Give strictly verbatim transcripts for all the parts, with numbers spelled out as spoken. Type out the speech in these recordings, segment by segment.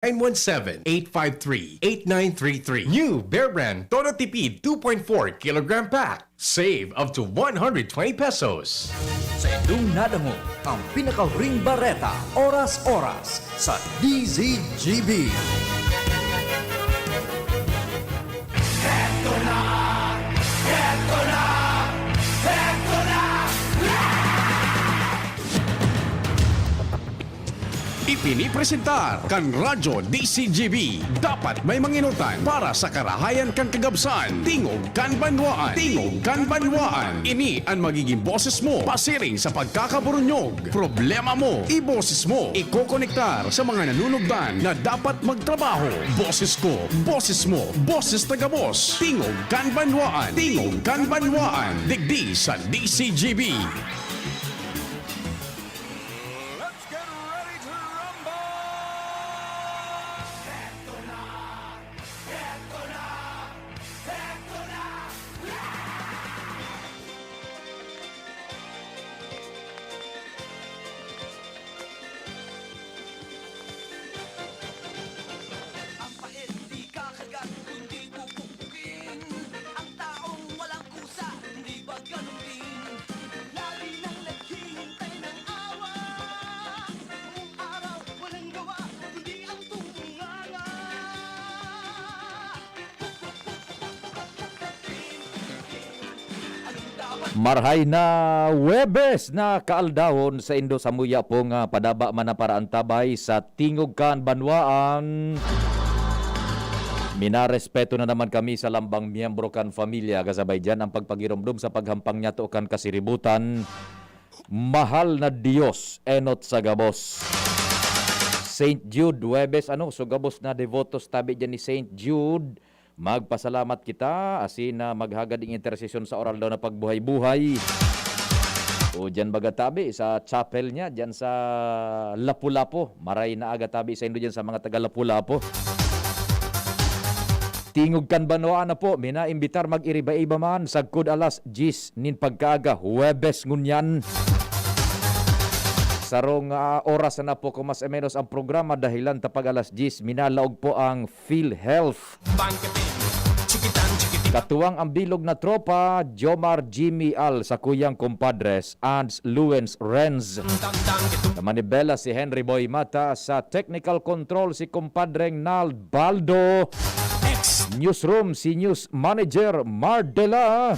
nine one seven, eight five three, eight nine three three. New Bear Brand Todo Tipid two point four kilogram pack. Save up to one hundred twenty pesos. Sa inyong nadangog ang pinakahuring bareta, oras-oras, sa D Z G B. Heto na! Heto na! Heto na! Ipinipresentar kan Radyo D C G B. Dapat may manginutan para sa karahayan kan kagabsan. Tingog kan Banwaan. Tingog kan Banwaan. Ini an magiging boses mo pasiring sa pagkakaburunyog. Problema mo, iboses mo. Ikokonektar sa mga nanunugdan na dapat magtrabaho. Boses ko, boses mo, boses na gabos. Tingog kan Banwaan. Tingog kan Banwaan. Digdi sa D C G B. Let's get ready to rumble! Heto na! Heto na! Heto na! Ang pait di kakagat, kundi pupukpukin. Ang taong walang kusa, di ba ganun din? Lagi nang naghihintay ng awa. Buong araw, walang gawa, kundi ang tumunganga. Marhay na Huwebes na kaaldahon saindo, samuya pong, ah, padaba man na paraantabay sa Tingog kan Banwaan. Minarespeto na naman kami sa lambang miyembro kan pamilya, kasabay diyan ang pagpagiromdom sa paghampang niyato kan kasiributan. Mahal na Dios, enot sa gabos. Saint Jude, Huwebes, ano, so gabos na devotos tabi diyan ni Saint Jude. Magpasalamat kita, asin na maghagad ning intersesyon sa oral daw na pagbuhay-buhay. O diyan baga tabi sa chapel niya, diyan sa Lapu-Lapu. Maray na aga tabi saindo diyan sa mga taga Lapu-Lapu. Tingog kan Banwaan na po, minaimbitar mag-iriba-iba man, sagkod alas diyes nin pagkaaga, Huwebes ngunyan. Sarong, ah, oras na po kung mas o menos ang programa, dahilan ta pag alas diyes, minalaog po ang PhilHealth. Katuwang ang bilog na tropa, Jomar Jimmy Al, sakuyang kumpadres, Ans Luens Renz. Sa manibela, si Henry Boy Mata, sa technical control, si kumpadreng Nald Baldo. Newsroom, si News Manager Mardela.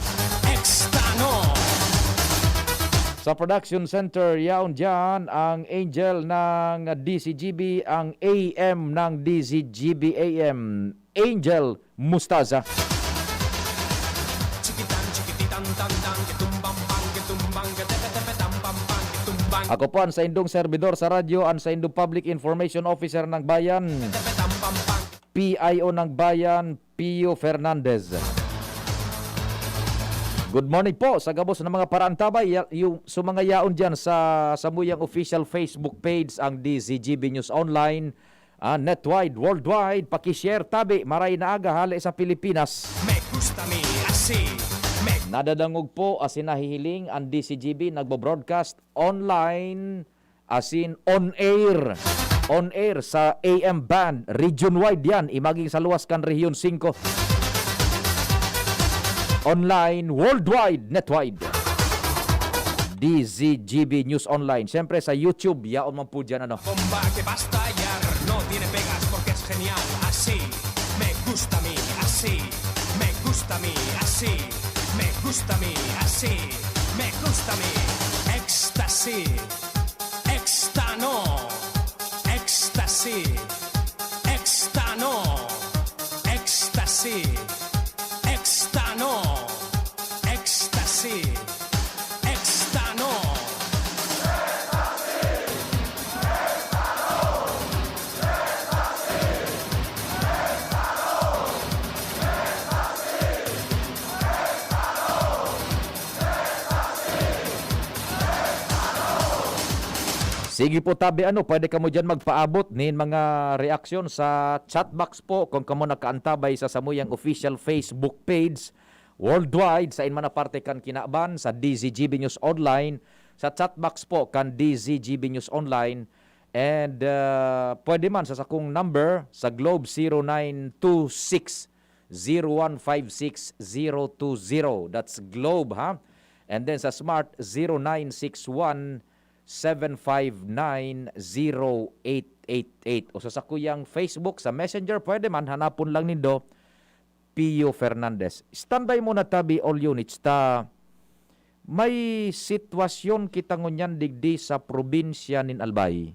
Sa production center, yaon diyan ang angel ng D C G B, ang A M ng D C G B A M, Angel Mustaza. Ako po ang saindong servidor sa radyo, ang saindong Public Information Officer ng Bayan, P I O ng Bayan, Pio Fernandez. Good morning po sa gabos na mga paraantabay, ya-, yung, sa mga yaon diyan sa, sa muyang official Facebook page, ang D Z G B News Online, ah, netwide, worldwide, paki-share tabi, maray na aga hale sa Pilipinas. Me gusta mi, así, me- Nadadangog po, asin nahihiling ang D Z G B nagbo-broadcast online, asin on air. On air sa A M band, region-wide yan, imaging sa luwas kan Rehiyon singko. Online, worldwide, netwide. D Z G B News Online. Siyempre, sa YouTube, yaon man po dyan, ano. Bomba que basta ya, no tiene pegas porque es genial, así, me gusta mi, así, me gusta mi, así, me gusta mi, así, me gusta mi, éxtasis. Extano, éxtasis, extano, éxtasis, extano, éxtasis, extano. Sige po, tabi, ano, pwede kamo diyan magpaabot nin mga reaksyon sa chat box po kung kamo nakaantabay sa samuyang official Facebook page worldwide, sa inman na parte kan kinaban, sa D Z G B News Online, sa chat box po kan D Z G B News Online, And, ah, pwede man sa sakong number sa Globe, zero nine two six, zero one five six, zero two zero. That's Globe, ha? And then sa Smart, zero nine six one, seven five nine, zero eight eight eight. O sa sakuyang Facebook, sa Messenger, pwede man, hanapon lang nindo, Pio Fernandez. Standby muna tabi, all units, ta may sitwasyon kita ngunyan digdi sa probinsya nin Albay.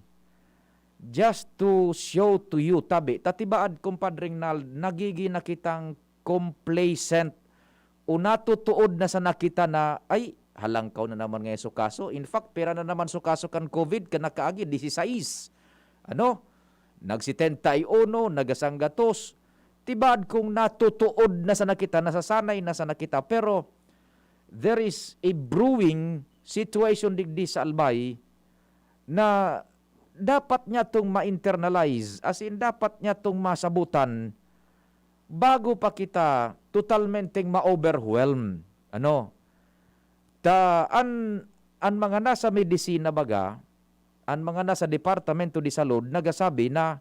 Just to show to you, tabi, ta tibaad, Compadre Rinald, nagigi na kitang complacent o natutuod na sana kita na, "Ay, halangkaw na naman ngayon su kaso." In fact, pira na naman su kaso kan COVID kan nakaagi? Disisais. Ano? Nag-setenta y uno, nagasanggatos. Tibaad kung natutuod na sana kita, nasasanay na sana kita, pero there is a brewing situation digdi sa Albay na dapat niya tong ma-internalize, as in, dapat niya tong masabutan bago pa kita totalmenteng ma-overwhelm. Ano? Ta an, an mga nasa medisina baga, an mga nasa Departamento de Salud nagasabi na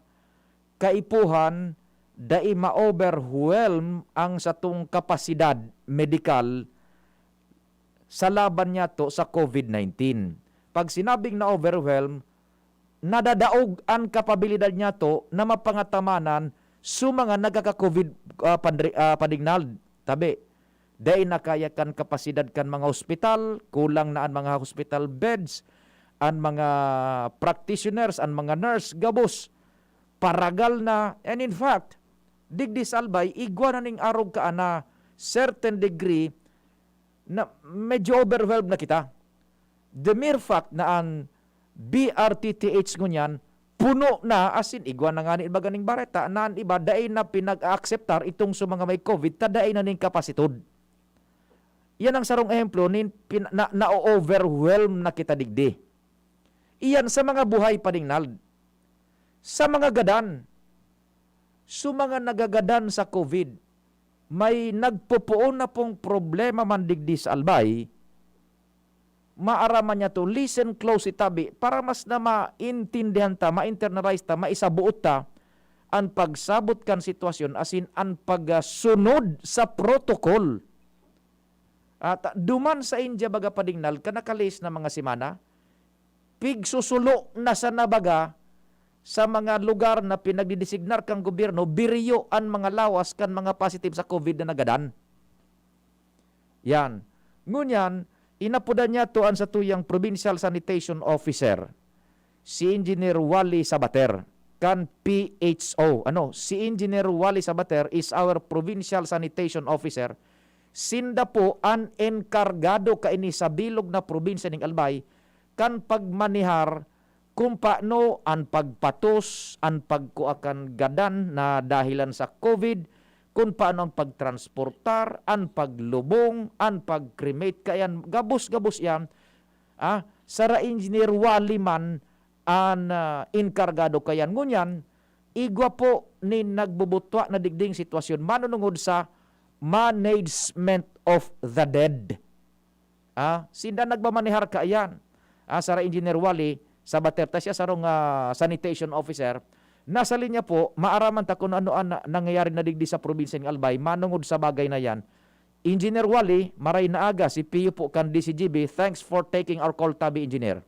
kaipuhan dai ma-overwhelm ang satong kapasidad medikal sa laban niyato sa COVID nineteen. Pag sinabing na-overwhelm, nadadaog an kapabilidad niyato na mapangatamanan su mga nagkaka-COVID, ah, pandri-, ah, panignald. Tabi, dai na kaya kan kapasidad kan mga ospital, kulang na an mga hospital beds, an mga practitioners, an mga nurse, gabos, paragal na. And in fact, digdi sa Albay, igwa na ning arog ka ana certain degree na medyo overwhelmed na kita. The mere fact na an B R T T H ngunyan puno na, as in, igwa na ngani baga ning bareta, na an iba dai na pinag-aakseptar itong sa mga may COVID ta dai na nin kapasitud. Yan ang sarong ehemplo nin pin-, na, na-overwhelm na kita digdi. Iyan sa mga buhay pa, Dingnald. Sa mga gadan, sa mga nagagadan sa COVID, may nagpopoon na pong problema man digdi sa Albay, maaraman niya to, listen close, itabi, para mas na maintindihan ta, ma-internalize ta, maisabuot ta an pagsabot kan sitwasyon, asin an pagsunod sa protocol. At, ah, duman sa India, baga, padingnal, kan nakalihis na mga semana, pigsusulo na sana, baga, sa mga lugar na pinagdidesignar kan gobyerno, biriyo an mga lawas kan mga positive sa COVID na nagadan. Yan. Ngunyan, inapodan niya to an satuyang Provincial Sanitation Officer, si Engineer Wally Sabater, kan P H O. Ano, si Engineer Wally Sabater is our Provincial Sanitation Officer. Sinda po an enkargado kaini sa bilog na probinsya ning Albay kan pagmanehar kung paano an pagpatos, an pagkua kan gadan na dahilan sa COVID, kung paano ang pagtransportar, an paglubong, an pag-cremate, kaiyan, gabos-gabos iyan. Ah, sara Engineer Wally man an, ah, enkargado kaiyan. Ngunyan, igwa po nin nagbubutwa na digding sitwasyon manunungod sa management of the dead. Ah, sinda nagmamanehar kaiyan. Ah, sara Engineer Wally Sabater, ta siya sarong, ah, sanitation officer. Nasa linya po, maaraman ta kung ano an nangyayari na digdi sa probinsya ng Albay manungod sa bagay na yan. Engineer Wally, maray na aga, si Pio po kan D C G B. Thanks for taking our call, tabi, Engineer.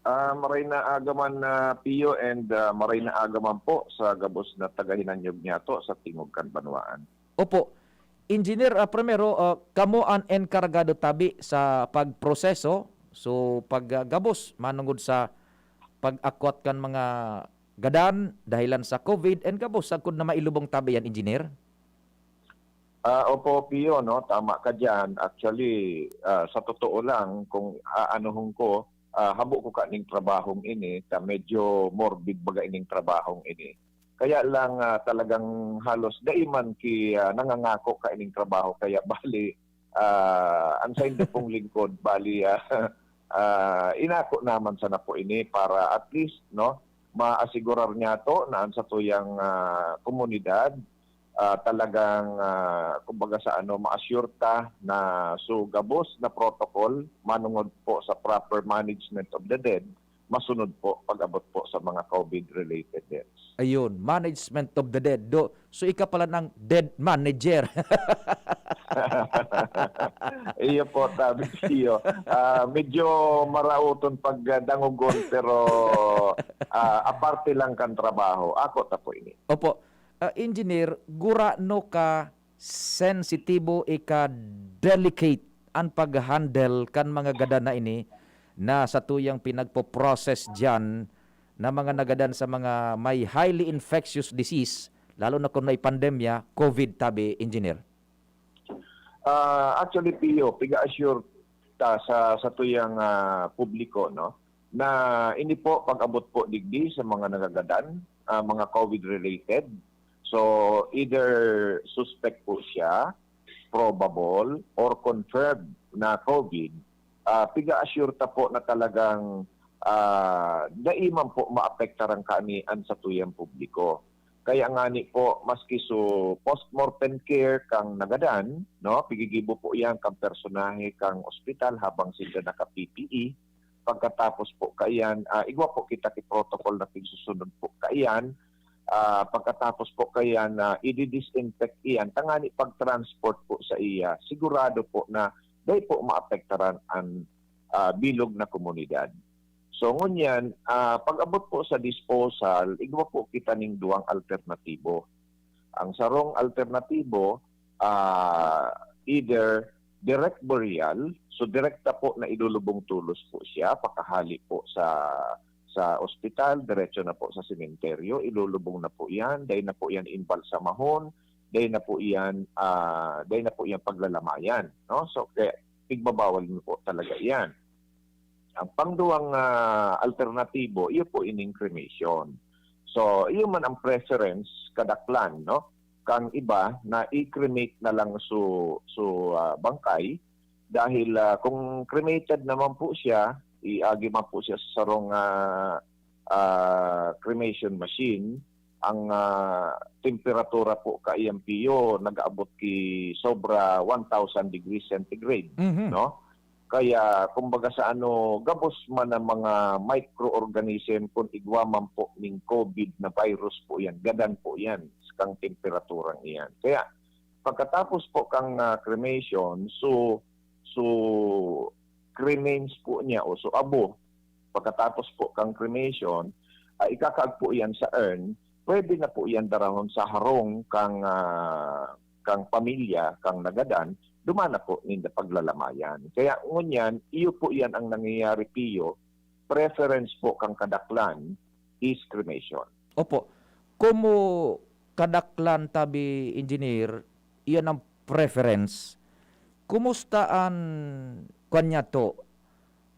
Ah, maray na aga man, ah, Pio, and, ah, maray na aga man po sa gabos na tagahinanyog niyato sa tingog kan banwaan. Opo. Engineer, ah, primero, ah, kamo an enkargado tabi sa pagproseso, so pag, ah, gabos manungod sa pag-akwat kan mga gadan dahilan sa COVID and gabos sagkod na mailubong tabi yan, Engineer? Ah, opo, Pio, no? Tama ka diyan. Actually, ah, sa totoo lang, kung aanuhon ko, ah, habo ko kaning trabahong ini, ta medyo morbid baga ining trabahong ini. Kaya lang, ah, talagang halos dai man ki, ah, nangangako kaining trabaho. Kaya bali, ah, ang saindo pong lingkod, bali, ah, ah, inako naman sana po ini para at least, no, maasigurar niyato na ang satuyang, ah, komunidad, ah, talagang, ah, kumbaga sa ano, ma-assure ta na so gabos na protocol manungod po sa proper management of the dead, masunod po pag-abot po sa mga COVID-related deaths. Ayun, management of the dead. Do, so ika pala ng dead manager. Iyo po, tabi iyo. Ah, medyo marauton pag ah, dangogon, pero ah, aparte lang kan trabaho. Ako ta po ini. Opo. Ah, engineer, gurano ka sensitibo ika delicate an pag-handle kan mga gadan na ini na satuyang pinagpo-process diyan na mga nagadan sa mga may highly infectious disease, lalo na kung may pandemya, COVID tabi, engineer? Ah, actually, Pio, piga-assure ta sa satuyang ah, publiko, no, na ini po pag-abot po digdi sa mga nagagadan, ah, mga COVID-related. So, either suspect po siya, probable, or confirmed na COVID, ah, piga-assure ta po na talagang ah, dai man po maapektaran kani an satuyang publiko. Kaya ngani po, maski so postmortem care kang nagadan, no, pigigibo po iyan kang personahe kang ospital habang sinda naka-P P E. Pagkatapos po kaiyan, ah, igwa po kita ki protocol na pigsusunod po kaiyan. Ah, pagkatapos po kaiyan, ah, i-disinfect iyan. Tangani pag-transport po sa iya, sigurado po na dai po maapektaran an ah, bilog na komunidad. So ngunyan, ah, pag-abot po sa disposal, igwa po kita ning duwang alternatibo. Ang sarong alternatibo, ah, either direct burial, so direkta po na ilulubong tolos po siya, pakahali po sa sa ospital, diretso na po sa sementeryo, ilulubong na po iyan, dai na po iyan imbalsamahon, dai na po iyan, ah, dai na po iyan paglalamayan, no? So kaya igbabawal na po talaga iyan. Ang pangduwang ah, alternatibo, iyo po ining cremation. So iyo man ang preference kadaklan, no, kang iba na i-cremate na lang so so ah, bangkay dahil ah, kung cremated naman po siya, iagi man po siya sa sarong ah, ah, cremation machine, ang ah, temperatura po kaiyan, Pio, nag-aabot ki sobra one thousand degrees centigrade, Mhm. no? Kaya kumbaga sa ano, gabos man ang mga microorganism kung igwa man po ning COVID na virus po yan, gadan po yan kang temperaturang iyan. Kaya pagkatapos po kang ah, cremation, so so cremains po niya o so abo, pagkatapos po kang cremation, ah, ikakaag po iyan sa urn, pwede na po iyan darahon sa harong kang ah, kang pamilya kang nagadan, duman na po ninda paglalamayan. Kaya ngunyan, iyo po iyan ang nangyayari, Pio, preference po kang kadaklan is cremation. Opo. Komo kadaklan tabi, engineer, iyan ang preference. Kumusta an, kuwan niya to,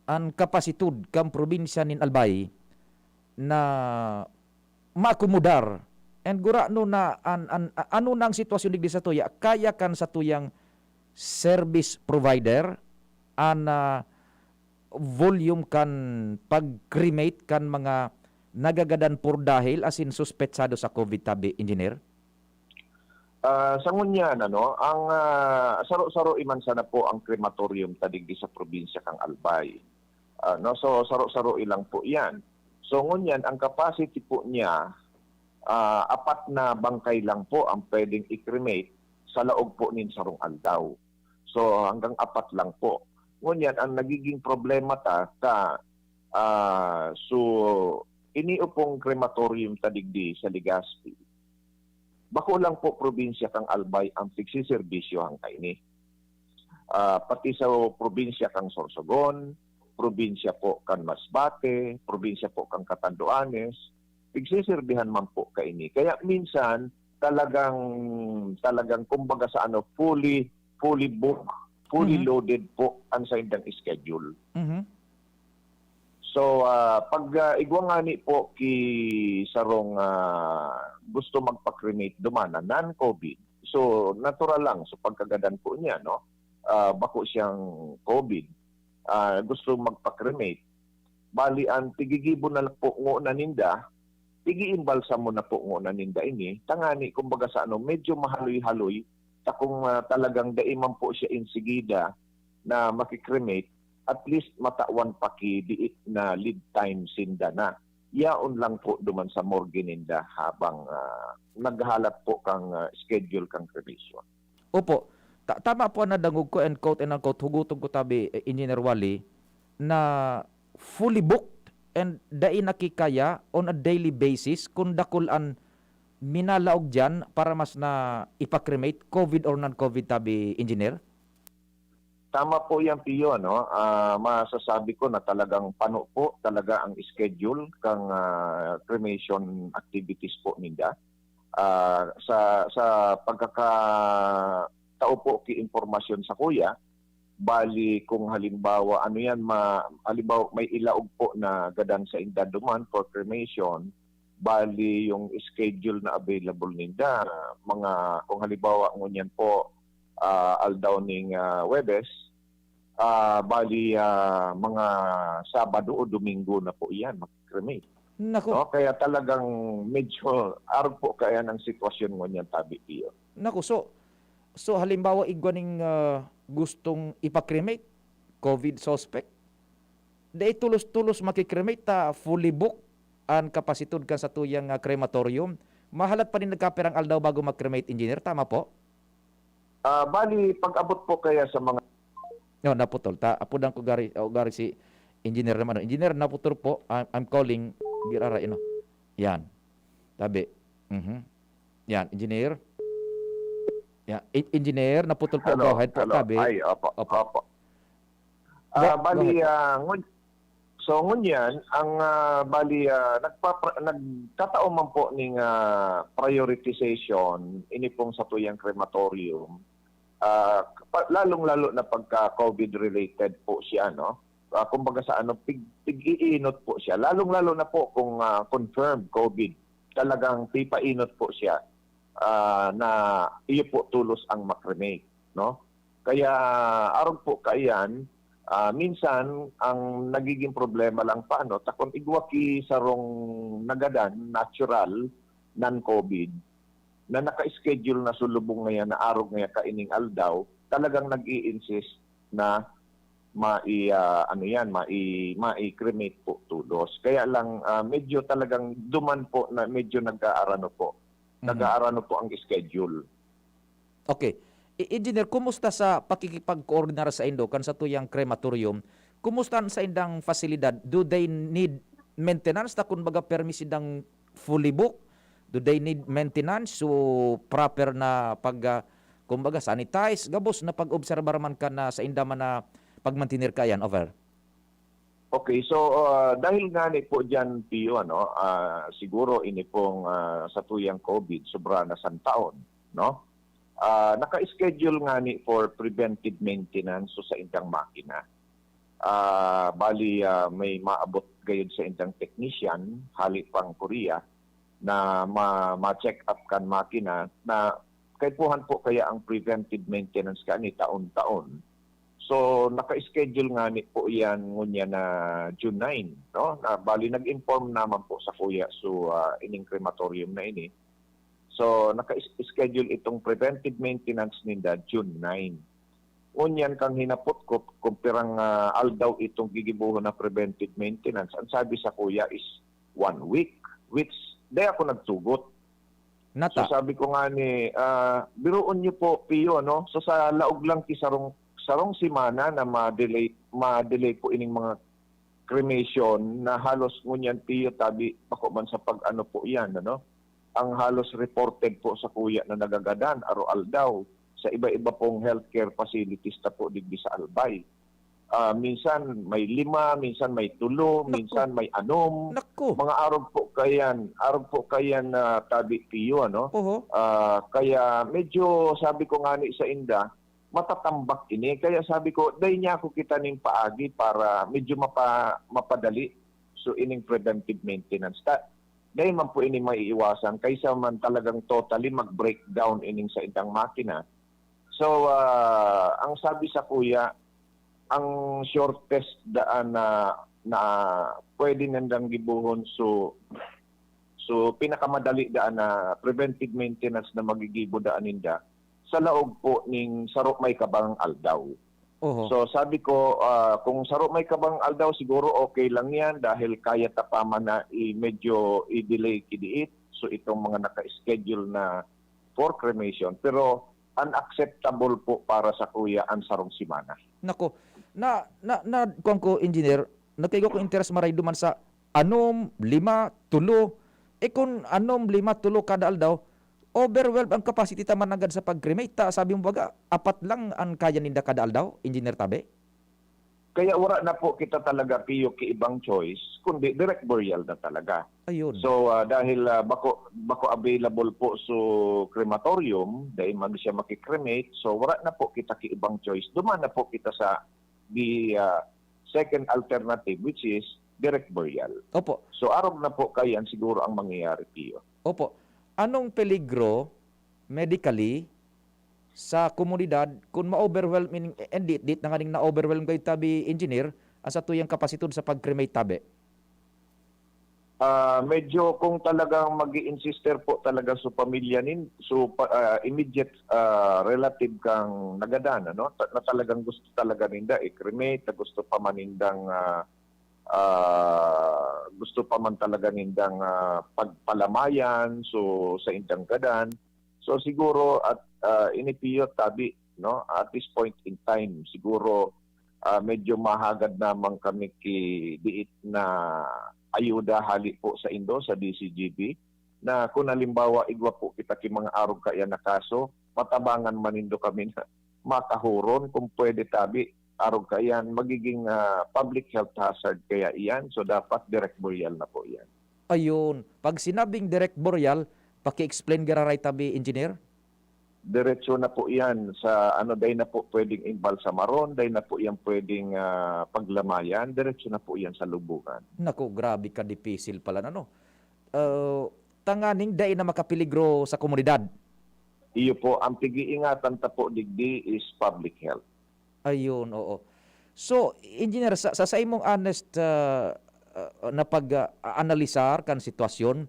an kapasitud kan probinsya nin Albay na maakomodar? And gurano na an, an, ano na ang sitwasyon digdi sa tuya? Kaya kan sa tuyang service provider an ah, volume kan pag-cremate kan mga nagagadan por dahil asin suspetsado sa COVID tabi, engineer? Ah, sa ngunyan, ano, ang ah, saro-saro iman sana po ang crematorium ta digdi sa probinsya kang Albay. Ah, no, so saro-saro ilang po iyan. So ngunyan, ang capacity po niya, ah, apat na bangkay lang po ang pwedeng i-cremate sa laog po nin sarong aldaw. So hanggang apat lang po. Ngunyan, ang nagiging problema ta, ta ah, so, iniupong crematorium ta digdi sa Legazpi. Bako lang po probinsya kang Albay ang pigsiserbisyohan kaini. Ah, pati sa probinsya kang Sorsogon, probinsya po kan Masbate, probinsya po kang Catanduanes, pigsiserbihan man po kaini. Kaya minsan talagang talagang kumbaga sa ano, fully fully book, fully Mhm. loaded po ang sa indang schedule. Mhm. So, ah, pag ah, igwa ngani po ki sarong ah, gusto magpa-cremate duman na non-COVID, so natural lang, so pagkagadan po niya, no? Ah, bako siyang COVID, ah, gusto magpa-cremate. Bali, ang tigigibo na lang po ngona ninda, igiimbalsamo na po ngona ninda ini, tangani, kumbaga sa ano, medyo mahaloy-haloy, ta kung ah, talagang dai man po siya insigida na maki-cremate, at least matawan pa ki diit na lead time sinda na yaon lang po duman sa morgue ninda habang, ah, naghalat po kang, ah, schedule kang cremation. Opo. Ta-, tama po an nadangog ko and quote and unquote, hugoton ko tabi, eh, Engineer Wally, na fully booked and dai na ki kaya on a daily basis kun dakul an minalaog diyan para mas na ipa-cremate, COVID or non-COVID tabi, Engineer? Tama po yan, Pio, no? Ah, masasabi ko na talagang pano po talaga ang schedule kang, ah, cremation activities po ninda. Ah, sa, sa pagkakatao po ki impormasyon sakuya, bali kung halimbawa, ano yan, ma-, halimbawa may ilaog po na gadan sainda duman for cremation, bali yung schedule na available ninda, mga, kung halimbawa ngunyan po, ah, aldaw ning, ah, Huwebes, ah, bali, ah, mga Sabado o Domingo na po iyan maki-cremate, Naku. no? Kaya talagang medyo arog po kaya ang sitwasyon ngunyan tabi, Pio. Naku, so, so halimbawa igwa ning, ah, gustong ipa-cremate, COVID suspect, dai tolos-tolos maki-cremate ta fully book an kapasitod kan satuyang, ah, crematorium. Mahalat pa nin nagkapirang aldaw bago mag-cremate, Engineer, tama po? Ah, bali, pag-abot po kaya sa mga No, naputol. Ta, apudan ko gari, o gari si Engineer naman. Engineer, naputol po. I'm, I'm calling. Girara, ino. Yan. Tabi. Mhm. Yan, Engineer. Yan. E-, Engineer, naputol po. Hello, Go ahead po, hello. tabi. Ay, opo, Opo. opo. Go, Ah, go bali, ahead po. ah, ngun-, so ngunyan, ang, ah, bali, ah, nagpapra-, nagtatao man po ning, ah, prioritization, ini pong satuyang crematorium. Ah, pa-, lalong-lalo na pagka COVID related po siya, no? Ah, kumbaga sa ano, pig-, pig-iinot po siya. Lalong-lalo na po kung, ah, confirmed COVID, talagang pipainot po siya, ah, na iyo po tolos ang ma-cremate, no? Kaya arog po kaiyan, ah, minsan ang nagiging problema lang pa, no, ta kun igwa ki sarong nagadan, natural, non-COVID, na naka-schedule na sa lubong ngayan na arog ngayan kaining aldaw, talagang nag-i-insist na mai-, ah, ano yan, mai-, mai-cremate po tolos. Kaya lang, ah, medyo talagang duman po na medyo nag-aarano po. Mhm. Nag-aarano po ang schedule. Okay. E-, Engineer, kumusta sa pakikipagkoordinar saindo kan satuyang crematorium? Kumusta an saindang pasilidad? Do they need maintenance ta kun baga permi sindang fully book? Do they need maintenance? So, proper na pag, ah, kumbaga, sanitize, gabos na pag-obserbar man kan, ah, sainda man na pagmantener kaiyan, over? Okay, so, ah, dahil ngani po diyan, Pio, ano, ah, siguro ini pong, ah, satuyang COVID, sobra na san taon, no? Ah, naka-schedule ngani for preventive maintenance so saindang makina. Ah, bali, ah, may maabot gayod saindang technician, hali pang Korea, na ma-, ma-check up kan makina na kaipuhan po kaya ang preventive maintenance kani taon-taon. So, naka-schedule ngani po yan ngunyan na June nine, no? Na, bali, nag-inform naman po sakuya so, ah, ining crematorium na ini. So, naka-schedule itong preventive maintenance ninda June nine. Ngunyan kang hinapot ko kung pirang, ah, aldaw itong gigibohon na preventive maintenance, ang sabi sakuya is one week, which di ako nagtugot. Nata. So, sabi ko ngani, ah, biruon niyo po, Pio, no? So, sa laog lang ki sarong, sarong semana na ma-delay, ma-delay po ining mga cremation na halos ngunyan, Pio, tabi, bako man sa pag-ano po yan, ano? Ang halos reported po sakuya na nagagadan, aro-aldaw, sa iba-iba pong healthcare facilities ta po digdi sa Albay. Ah, minsan may lima, minsan may tulo, Naku. minsan may anom. Naku. Mga arog po kayan, arog po kayan na tabi, Pio, ano? Oho. Ah, kaya medyo sabi ko ngani sainda, matatambak ini. Kaya sabi ko, dai niya ako kita ning paagi para medyo mapa-, mapadali. So, ining preventive maintenance. Ta-, dai man po ini maiiwasan kaysa man talagang totally mag-breakdown ining saindang makina. So, ah, ang sabi sakuya, ang shortest daan na, na pwede nindang gibohon, so, so, pinakamadali daan na preventive maintenance na magigibo daan ninda sa laog po ning saro may kabang aldaw. Oho. So, sabi ko, ah, kung saro may kabang aldaw, siguro okay lang yan dahil kaya ta pa man na i-, medyo i-delay kidiit. So, itong mga naka-schedule na for cremation. Pero unacceptable po para sa kuya ang sarong semana. Nako, na, na, na, kuwan ko, Engineer, nagkaigo ko interes maray duman sa anom, lima, tulo. Eh, kun anom, lima, tulo kada aldaw, overwhelm ang capacity ta man nanggad sa pag-cremate ta. Sabi mo baga, apat lang an kaya ninda kada aldaw, Engineer Tabe? Kaya wala na po kita talaga, Pio, ki ibang choice, kundi direct burial na talaga. Ayun. So, ah, dahil, ah, bako, bako available po so crematorium, dahil man siya makicremate, so wala na po kita ki ibang choice. Duman na po kita sa the, ah, second alternative, which is direct burial. Opo. So, arog na po kayan siguro ang mangyayari, Pio. Opo. Anong peligro medically sa komunidad kun ma-overwhelm in, and dit, dit na nganing na-overwhelm kayo tabi, Engineer, ang satuyang kapasitud sa pag-cremate tabi? Ah, medyo kung talagang mag-i-insister po talaga sa pamilya nin-, so pa, ah, immediate, ah, relative kang nagadan, ano, ta-, na talagang gusto talaga ninda i-cremate, na gusto pa man nindang, ah, ah, gusto pa man talaga nindang, ah, pagpalamayan, so, sa indang gadan. So, siguro at, ah, ini Pio tabi, no, at this point in time, siguro, ah, medyo mahagad namang kami ki diit na ayuda hali po sa indo, sa D C G B, na kun halimbawa igwa po kita ki mga arog kaiyan na kaso, matabangan man nindo kami na makahuron, kung pwede tabi, arog kaiyan, magiging, ah, public health hazard kaya iyan, so dapat direct burial na po iyan. Ayun. Pag sinabing direct burial, paki-explain giraray tabi, Engineer? Diretso na po iyan sa, ano, dai na po pwedeng imbalsamaron, dai na po iyan pwedeng, ah, paglamayan, diretso na po iyan sa lubungan. Naku, grabe ka dipisil pala, ano? Ah, tanganing dai na makapeligro sa komunidad? Iyo po, ang pig-iingatan ta po digdi is public health. Ayun, oo. So, Engineer, sa, sa, sa imong honest, ah, ah, na pag, ah, analisar kan sitwasyon,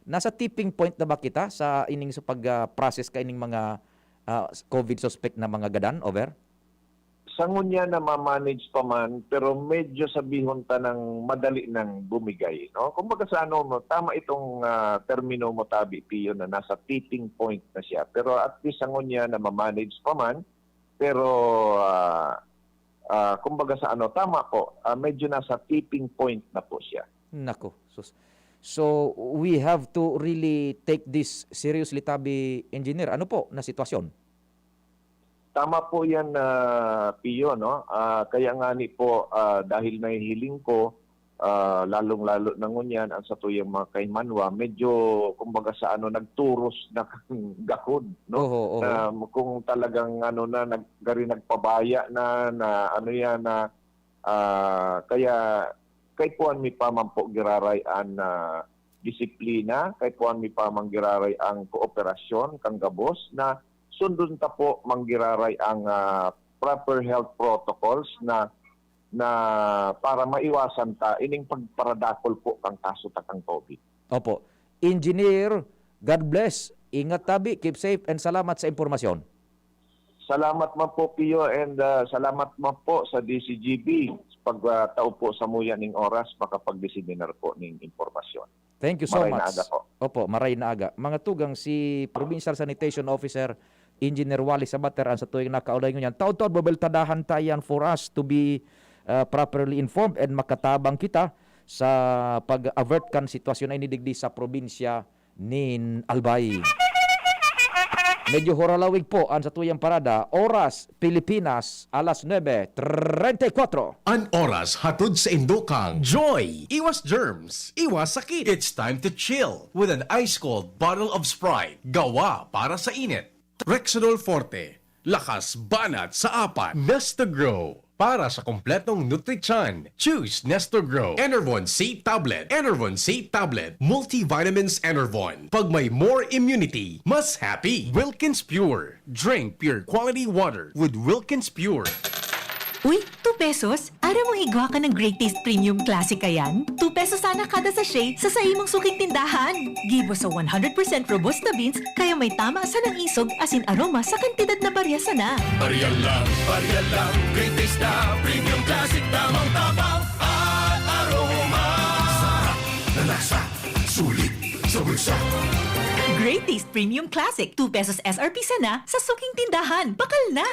nasa tipping point na ba kita sa ining sa pag, ah, process kaining mga, ah, COVID suspect na mga gadan, over? Sa ngunyan na ma-manage pa man, pero medyo sabihon ta nang madali nang bumigay, no? Kumbaga sa ano mo, tama itong, ah, termino mo tabi, Pio, na nasa tipping point na siya. Pero at least sa ngunyan na ma-manage pa man, pero, ah, ah, kumbaga sa ano, tama po, ah, medyo nasa tipping point na po siya. Nako, sus. So, we have to really take this seriously, tabi, Engineer. Ano po na sitwasyon? Tama po yan, ah, Pio, no? Ah, kaya nga ni po, ah, dahil nahihiling ko, ah, lalong-lalo na ngunyan ang satuyang mga kaimanwa, medyo, kumbaga sa ano, nagturos na kan gakod, no? Oho, oho. Na kung talagang ano na, nag-, gari nagpabaya na, na ano yan, na, ah, kaya kaipuhan mi pa man po giraray an, ah, disiplina, kaipuhan mi pa man giraray ang kooperasyon kan gabos na sundon ta po man giraray ang, ah, proper health protocols na, na para maiwasan ta ining pagparadakol po kan kaso ta kan COVID. Opo. Engineer, God bless. Ingat tabi, keep safe, and salamat sa impormasyon. Salamat man po, Pio, and, ah, salamat man po sa D C G B pag, ah, tao po samuya ning oras makapag-diseminar po ning impormasyon. Thank you so much. Maray na aga po. Opo, maray na aga. Mga tugang, si Provincial Sanitation Officer Engineer Wally Sabater ang satuyang nakaulay ngunyan. Taon-taon, bubultadahan ta yan for us to be, uh, properly informed and makatabang kita sa pag-avert kan sitwasyon na ini digdi sa probinsya nin Albay. Medyo huralawig po ang satuyang parada. Oras, Pilipinas, alas nuebe treinta y cuatro. An oras hatod sa indo kang Joy! Iwas germs, iwas sakit. It's time to chill with an ice cold bottle of Sprite. Gawa para sa init. Rexidol Forte, lakas banat sa apat. Nestagro, para sa kompletong nutrisyon. Choose Nestagro. Enervon C Tablet. Enervon C Tablet. Multivitamins Enervon. Pag may more immunity, mas happy. Wilkins Pure. Drink pure quality water with Wilkins Pure. Uy, two pesos? Aram mo, igwa ka ng Great Taste Premium Classic kayan? Two pesos sana kada sachet sa saimong suking tindahan. Gibo sa one hundred percent Robusta beans, kaya may tama sa nang isog asin aroma sa kantidad na barya sana. Barya lang, barya lang, Great Taste na Premium Classic, tamang tabang at aroma. Sarap na lasa, sulit sa bulsa. Great Taste Premium Classic, two pesos S R P sana sa suking tindahan. Bakal na!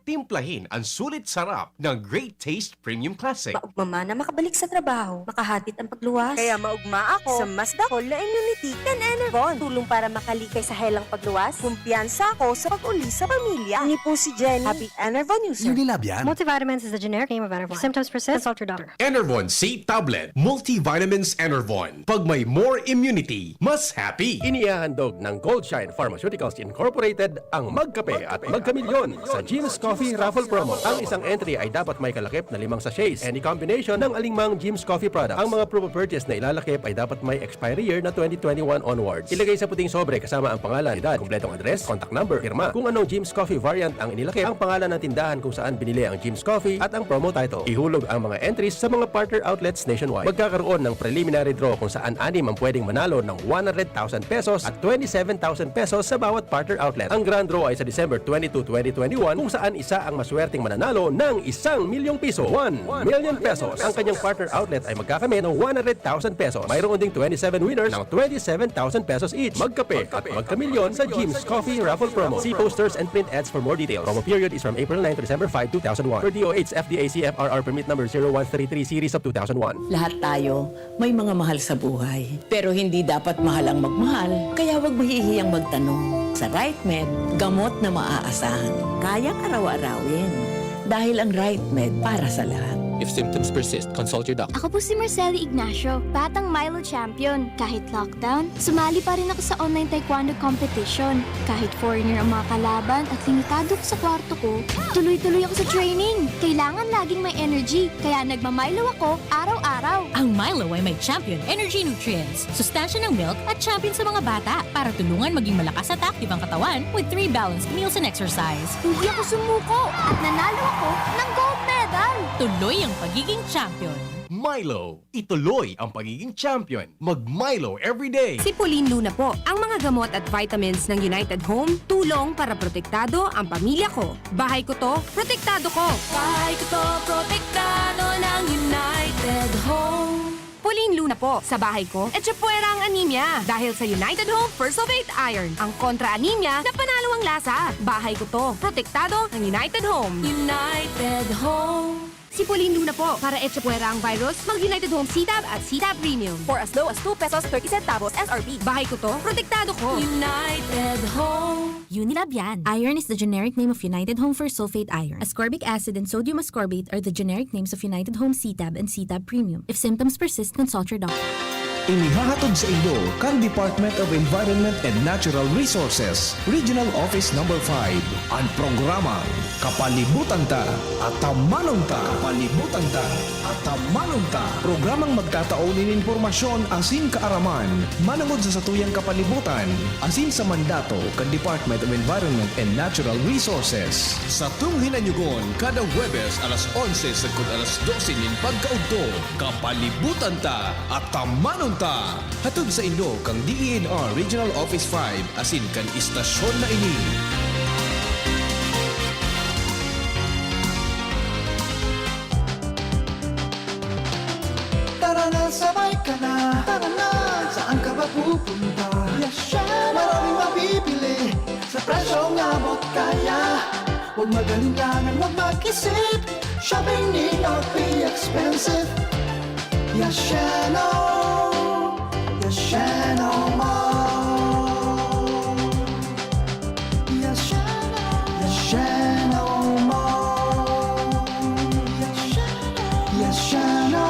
Timplahin ang sulit sarap ng Great Taste Premium Classic. Maugma man na makabalik sa trabaho, makahatid ang pagluwas. Kaya maugma ako sa mas dakol na immunity kan Enervon. Tulong para makalikay sa helang pagluwas. Kumpiyansa ako sa pag-uli sa pamilya. Ini po si Jenny, happy Enervon user. Unilab yan. Multivitamins is the generic name of Enervon. If symptoms persist, consult your doctor. Enervon C Tablet, Multivitamins Enervon. Pag may more immunity, mas happy. Inihahandog ng Goldshine Pharmaceuticals Incorporated ang Magkape at Magkamilyon sa Jim's Coffee Raffle Promo. Ang isang entry ay dapat may kalakip na limang sachets. Any combination ng alingmang Jim's Coffee product. Ang mga proof of purchase na ilalakip ay dapat may expiry year na twenty twenty-one onwards. Ilagay sa puting sobre kasama ang pangalan, edad, kumpletong address, contact number, pirma. Kung anong Jim's Coffee variant ang inilakip, ang pangalan ng tindahan kung saan binili ang Jim's Coffee at ang promo title. Ihulog ang mga entries sa mga partner outlets nationwide. Magkakaroon ng preliminary draw kung saan anim ang pwedeng manalo ng one hundred thousand pesos at twenty-seven thousand pesos sa bawat partner outlet. Ang grand draw ay sa December twenty-two, twenty twenty-one, kung saan isa ang maswerteng mananalo ng isang milyong piso, one million pesos. Ang kanyang partner outlet ay magkakamit ng one hundred thousand pesos. Mayroon ding twenty-seven winners ng twenty-seven thousand pesos each. Magkape at magkamilyon sa Jim's Coffee Raffle Promo. See posters and print ads for more details. Promo period is from April nine to December five, two thousand one. Per D O H F D A C F R R permit number zero one three three series of two thousand one. Lahat tayo may mga mahal sa buhay. Pero hindi dapat mahal ang magmahal, kaya wag mahihiyang magtanong. Sa Right Med, gamot na maaasahan. Kayang araw-arawin. Dahil ang Right Med para sa lahat. If symptoms persist, consult your doctor. Ako po si Marceli Ignacio, batang Milo champion. Kahit lockdown, sumali pa rin ako sa online taekwondo competition. Kahit foreigner ang mga kalaban at limitado ko sa kwarto ko, tuloy-tuloy ako sa training. Kailangan laging may energy, kaya nagma-Milo ako araw-araw. Ang Milo ay may Champion Energy Nutrients, sustansya ng milk at champion sa mga bata para tulungan maging malakas at active ang katawan with three balanced meals and exercise. Hindi ako sumuko at nanalo ako ng gold medal. Tuloy ang pagiging champion. Milo, ituloy ang pagiging champion. Mag Milo everyday. Si Pauline Luna po. Ang mga gamot at vitamins ng United Home, tulong para protektado ang pamilya ko. Bahay ko to, protektado ko. Bahay ko to, protektado ng United Home. Pauline Luna po. Sa bahay ko, etsa puwera ang anemia. Dahil sa United Home First of Eight Iron, ang kontra anemia na panalo ang lasa. Bahay ko to, protektado ng United Home. United Home. Si Pauline Luna po. Para etsa puwera ang virus, mag United Home C-Tab at C-Tab Premium. For as low as two pesos thirty centavos S R P. Bahay ko to, protektado ko. United Home. Unilab yan. Iron is the generic name of United Home First Sulfate Iron. Ascorbic acid and sodium ascorbate are the generic names of United Home C-Tab and C-Tab Premium. If symptoms persist, consult your doctor. Inihahatod sa inyo kan Department of Environment and Natural Resources, Regional Office Number five, an programang Kapalibutan Ta, Atamanon Ta. Kapalibutan Ta, Atamanon Ta. Programang magtatao nin impormasyon asin kaaraman manongod sa satuyang kapalibutan asin sa mandato kan Department of Environment and Natural Resources. Satong hinanyugon kada Huwebes alas onse sagkod alas dose nin pagkaudto. Kapalibutan Ta, Atamanon Ta. Hatod sa inyo kan D E N R Regional Office five asin kan istasyon na ini. Tara na, sabay ka na. Tara na, saan ka ba pupunta? Yasha! Maraming mabibili sa presyong abot kaya. Huwag mag-alinlangan, huwag mag-isip. Shopping need not be expensive. Yasheno! Yasheno Mall! Yasheno! Yasheno Mall! Yasheno! Yasheno!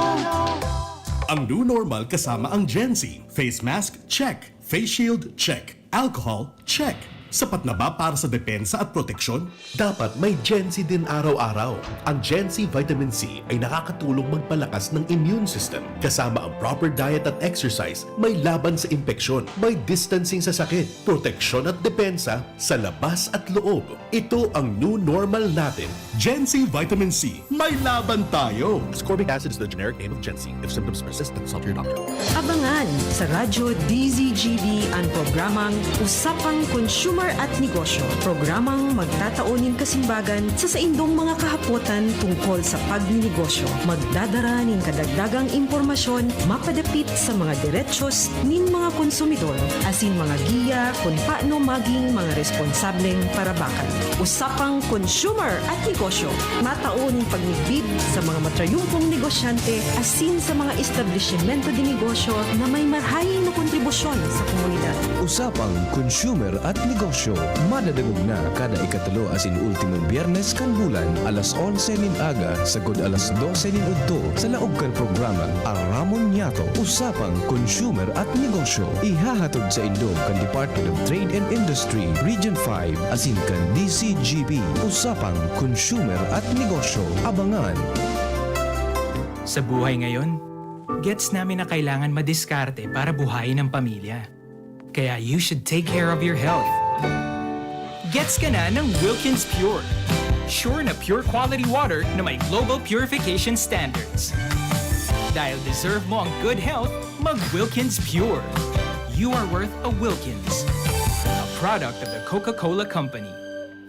Ang new normal kasama ang Gen Z. Face mask, check. Face shield, check. Alcohol, check. Sapat na ba para sa depensa at proteksyon? Dapat may Gen C din araw-araw. Ang Gen C Vitamin C ay nakakatulong magpalakas ng immune system, kasama ang proper diet at exercise, may laban sa impeksyon, may distancing sa sakit, proteksyon at depensa sa labas at loob. Ito ang new normal natin. Gen C Vitamin C, may laban tayo! Ascorbic acid is the generic name of Gen C. If symptoms persist, then consult your doctor. Abangan sa Radyo D Z G B ang programang Usapang Consumer at Negosyo. Programang magtatao nin kasimbagan sa saindong mga kahapotan tungkol sa pagninegosyo. Magdadara nin kadagdagang impormasyon mapadapit sa mga derechos nin mga konsumidor, asin mga giya kun paano maging mga responsableng parabakan. Usapang Consumer at Negosyo, matao nin pagmigbid sa mga matrayumpong negosyante asin sa mga establisimento de negosyo na may marahay na kontribusyon sa komunidad. Usapang Consumer at Negosyo, madadangog na kada ikatulo asin ultimong Biyernes kan bulan, alas onse nin aga sagkod alas dose nin udto, sa laog kan programang Aramon Niyato, Usapang Consumer at Negosyo. Ihahatod saindo kan Department of Trade and Industry, Region five, asin kan D Z G B, Usapang Consumer at Negosyo. Abangan! Sa buhay ngayon, gets namin na kailangan madiskarte para buhayin ang pamilya. Kaya you should take care of your health. Gets ka na ng Wilkins Pure. Sure na pure quality water na may global purification standards. Dahil deserve mo ang good health, mag Wilkins Pure. You are worth a Wilkins. A product of the Coca-Cola Company.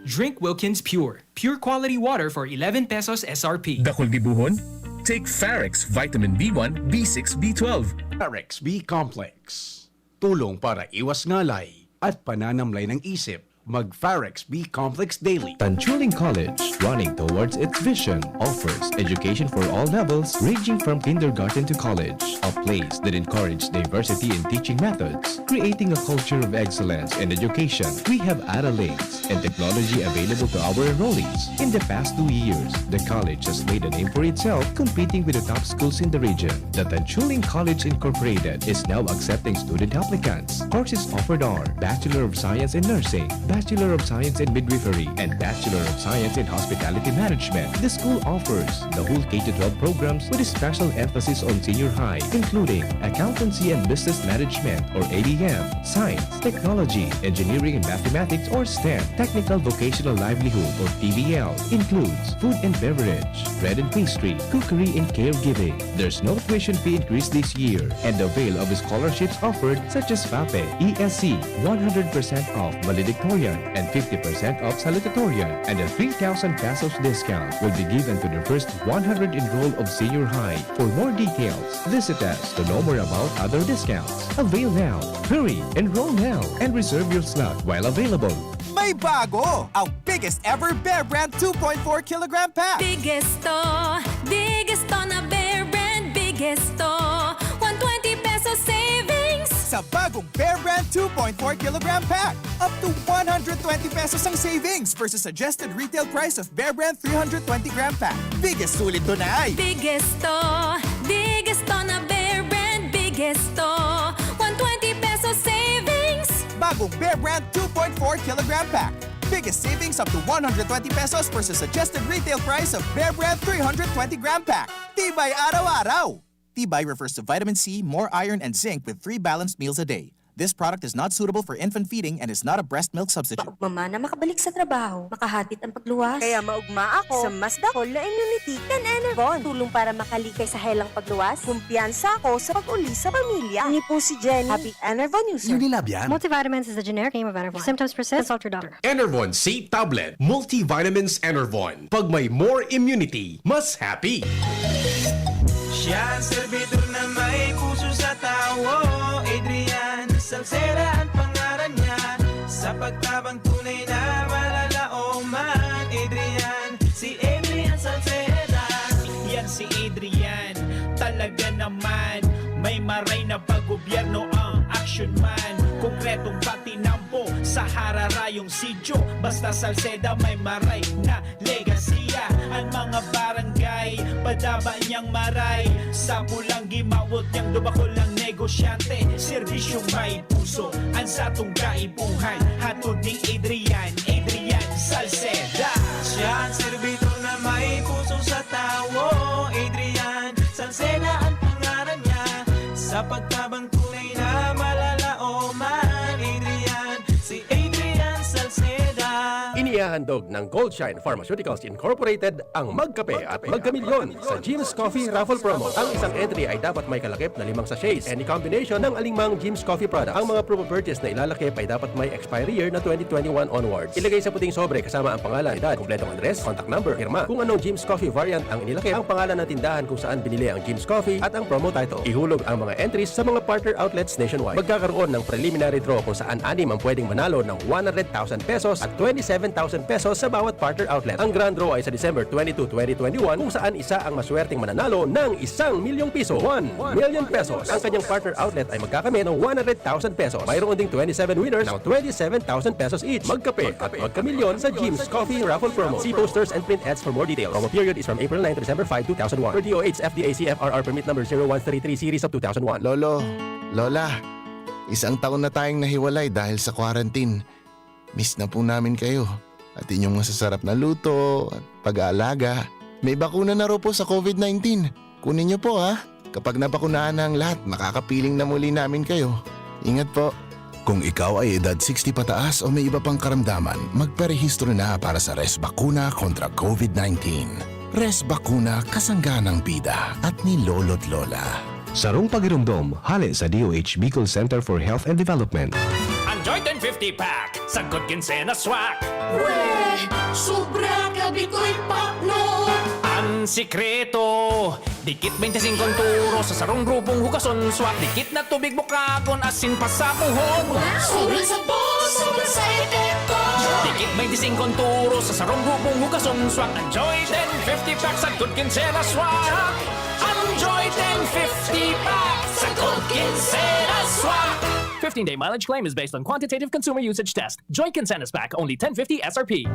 Drink Wilkins Pure. Pure quality water for eleven pesos S R P. Dakul gibohon? Take Farex Vitamin B one, B six, B twelve. Farex B Complex. Tulong para iwas ngalay at pananamlay ng isip. Mag Farex B Complex Daily. Tanchuling College, running towards its vision, offers education for all levels, ranging from kindergarten to college. A place that encourages diversity in teaching methods, creating a culture of excellence in education. We have Ara Links and technology available to our enrollees. In the past two years, the college has made a name for itself, competing with the top schools in the region. The Tanchuling College Incorporated is now accepting student applicants. Courses offered are Bachelor of Science in Nursing, Bachelor of Science in Midwifery, and Bachelor of Science in Hospitality Management. The school offers the whole K to twelve programs with a special emphasis on senior high, including Accountancy and Business Management or A B M, Science, Technology, Engineering and Mathematics or STEM, Technical Vocational Livelihood or T V L, includes food and beverage, bread and pastry, cookery and caregiving. There's no tuition fee increase this year, and avail of scholarships offered such as FAPE, E S C, one hundred percent off valedictorian, and fifty percent off salutatorian, and a three thousand pesos discount will be given to the first one hundred enrolled of senior high. For more details, visit us to know more about other discounts. Avail now, hurry, enroll now, and reserve your slot while available. May bago! Ang biggest ever Bear Brand two point four kilogram pack! Biggest to! Biggest to na Bear Brand! Biggest to! One twenty pesos savings! Sa bagong Bear Brand two point four kilogram pack, up to one hundred twenty pesos ang savings versus suggested retail price of Bear Brand three hundred twenty gram pack. Biggest sulit to na ay! Biggest to! Biggest to na Bear Brand! Biggest to! One twenty pesos savings! Bagong Bear Brand two point four kilogram pack. Biggest savings up to one hundred twenty pesos versus suggested retail price of Bear Brand three hundred twenty gram pack. Tibay araw-araw! Tibay refers to vitamin C, more iron, and zinc with three balanced meals a day. This product is not suitable for infant feeding and is not a breast milk substitute. Maugma man na makabalik sa trabaho, makahatid ang pagluwas. Kaya maugma ako sa mas dakol na immunity kan Enervon. Tulong para makalikay sa helang pagluwas. Kumpiyansa ako sa pag-uli sa pamilya. Ini po si Jenny, happy Enervon user. Unilab yan. Multivitamins is the generic name of Enervon. If symptoms persist, consult your doctor. Enervon C Tablet, Multivitamins Enervon. Pag may more immunity, mas happy. Siya ang servidor na may puso sa tawo. Adrian Salceda ang pangaran niya. Sa pagtabang tunay na malalaoman, Adrian, si Adrian Salceda. Yan si Adrian, talaga naman. May maray na paggobyerno ang action man. Konkretong patinampo sa hararayong sityo. Basta Salceda may maray na legasiya. Ang mga barangay, Daba niyang maray, sa pulang gimawot niyang dubakol ng negosyante. Serbisyong may puso, ang satong kaipuhan. Hatod ni Adrian, Adrian Salceda. Siya ang servidor na may puso sa tawo. Adrian Salceda ang pangalan niya. Sa pagtabang tunay na malalaoman. Adrian, si Adrian Salceda. Inihahandog ng Goldshine Pharmaceuticals Incorporated ang Magkape at Magkamilyon sa Jim's Coffee Raffle Promo. Ang isang entry ay dapat may kalakip na limang sachets. Any combination ng aling mang Jim's Coffee product. Ang mga promo purchase na ilalakip ay dapat may expiry year na twenty twenty-one onwards. Ilagay sa puting sobre kasama ang pangalan, edad, kompletong address, contact number, pirma. Kung anong Jim's Coffee variant ang inilakip, ang pangalan ng tindahan kung saan binili ang Jim's Coffee at ang promo title. Ihulog ang mga entries sa mga partner outlets nationwide. Magkakaroon ng preliminary draw kung saan anim ang pwedeng manalo ng one hundred thousand pesos at twenty-seven thousand pesos sa bawat partner outlet. Ang grand draw ay sa December twenty-two, twenty twenty-one, kung saan isa ang maswerteng mananalo ng isang milyong piso, one million pesos. Ang kanyang partner outlet ay magkakamit ng one hundred thousand pesos. Mayroon ding twenty-seven winners ng twenty-seven thousand pesos each. Magkape at magkamilyon sa Jim's Coffee Raffle Promo. See posters and print ads for more details. Promo period is from April nine to December five, two thousand one. Per D O H F D A C F R R permit number zero one three three series of two thousand one. Lolo, Lola, isang taon na tayong nahiwalay dahil sa quarantine. Miss na po namin kayo at inyong masasarap na luto at pag-aalaga. May bakuna na raw po sa COVID nineteen. Kunin niyo po, ha. Kapag nabakunahan na ang lahat, makakapiling na muli namin kayo. Ingat po. Kung ikaw ay edad sixty pataas o may iba pang karamdaman, magparehistro na para sa Res Bakuna kontra COVID nineteen. Res Bakuna, kasangga ng bida at ni Lolo't Lola. Sarong pagiromdom hale sa D O H Bicol Center for Health and Development. Ang Joy ten fifty pack, sagkod kinsena swak. Weh! Sobra ka bitoy pakno! Ang sikreto, dikit twenty-five ang turo sa sarong grubong hugason swak. Dikit na tubig bukagon, asin pasabuhon. Sobrang sabon, sobrang sa epekto! Dikit twenty-five ang turo sa sarong grubong hugason swak. Ang Joy ten fifty pack, sagkod kinsena swak. Ang Joy ten fifty pack, sagkod kinsena swak. Fifteen-day mileage claim is based on quantitative consumer usage test. Joy Kinsenas Pack, only ten fifty S R P.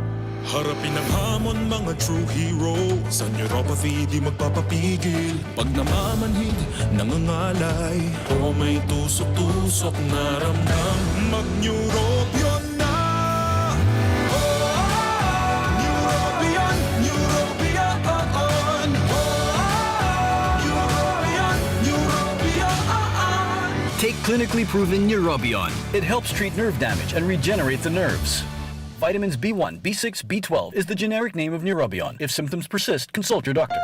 Harapin ang hamon, mga true hero. Sa neuropathy di magpapapigil. Pag namamanhid, nangangalay, o may tusok-tusok na ramdam, mag-Neurobion na! Oh, Neurobion, Neurobion, oh, oh. Neurobion, Neurobion, oh, oh. Take clinically proven Neurobion. It helps treat nerve damage and regenerate the nerves. Vitamins B one, B six, B twelve is the generic name of Neurobion. If symptoms persist, consult your doctor.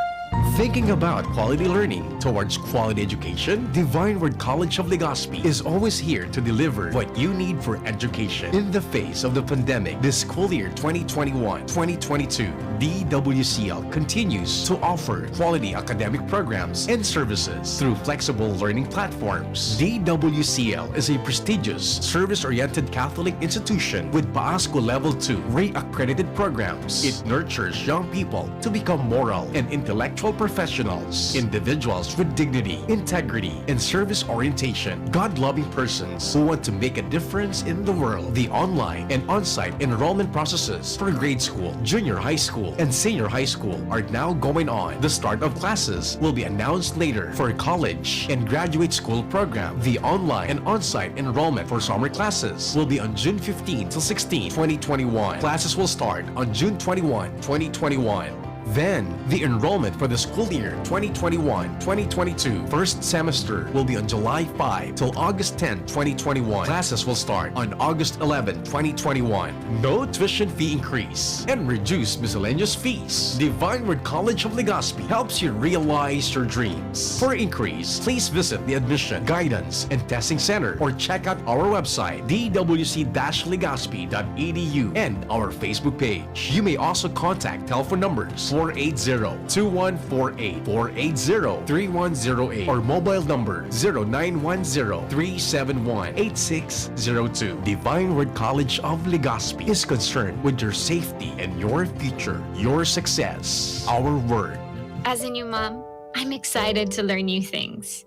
Thinking about quality learning towards quality education? Divine Word College of Legazpi is always here to deliver what you need for education. In the face of the pandemic, this school year twenty twenty-one, twenty twenty-two, D W C L continues to offer quality academic programs and services through flexible learning platforms. D W C L is a prestigious, service-oriented Catholic institution with PAASCO Level two re-accredited programs. It nurtures young people to become moral and intellectual professionals, individuals with dignity, integrity, and service orientation, God-loving persons who want to make a difference in the world. The online and on-site enrollment processes for grade school, junior high school, and senior high school are now going on. The start of classes will be announced later. For college and graduate school program, the online and on-site enrollment for summer classes will be on June fifteen till sixteen, twenty twenty-one. Classes will start on June twenty-one, twenty twenty-one. Then, the enrollment for the school year twenty twenty-one, twenty twenty-two first semester will be on July five till August ten, twenty twenty-one. Classes will start on August eleven, twenty twenty-one. No tuition fee increase and reduced miscellaneous fees. Divine Word College of Legazpi helps you realize your dreams. For inquiries, please visit the Admission, Guidance, and Testing Center or check out our website, D W C dash legazpi dot E D U, and our Facebook page. You may also contact telephone numbers four eight zero, two one four eight, four eight zero, three one zero eight, or mobile number zero nine one zero, three seven one, eight six zero two. Divine Word College of Legazpi is concerned with your safety and your future, your success. Our word. As a new mom, I'm excited to learn new things.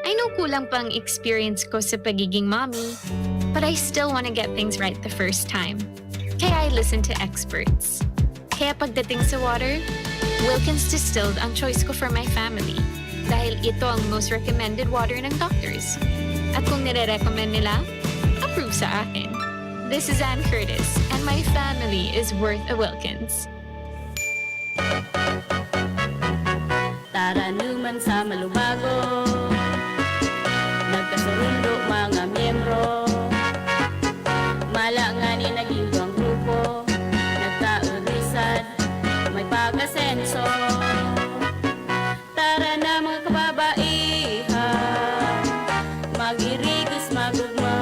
I know kulang pa ang experience ko sa pagiging mommy, but I still want to get things right the first time. Kaya I listen to experts. Kaya pagdating sa water, Wilkins Distilled ang choice ko for my family dahil ito ang most recommended water ng doctors. At kung nire-recommend nila, approve sa akin. This is Ann Curtis, and my family is worth a Wilkins. Taranuman sa Malubago, nagkasurundo mga miyembro. Mala ngani naging duwang grupo, nagkaurisan, may pag-asenso. Tara na mga kababaihan, mag-irigos magugma.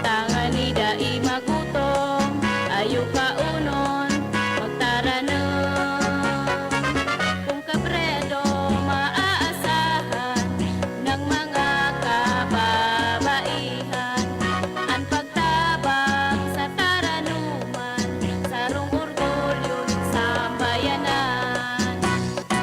Tangani dai magutom, ayo kaunon, magtaranom. Kung kabredo maaasahan ng mga kababaihan, an pagtabang sa taranuman, sarong orgulyo nin sambayanan.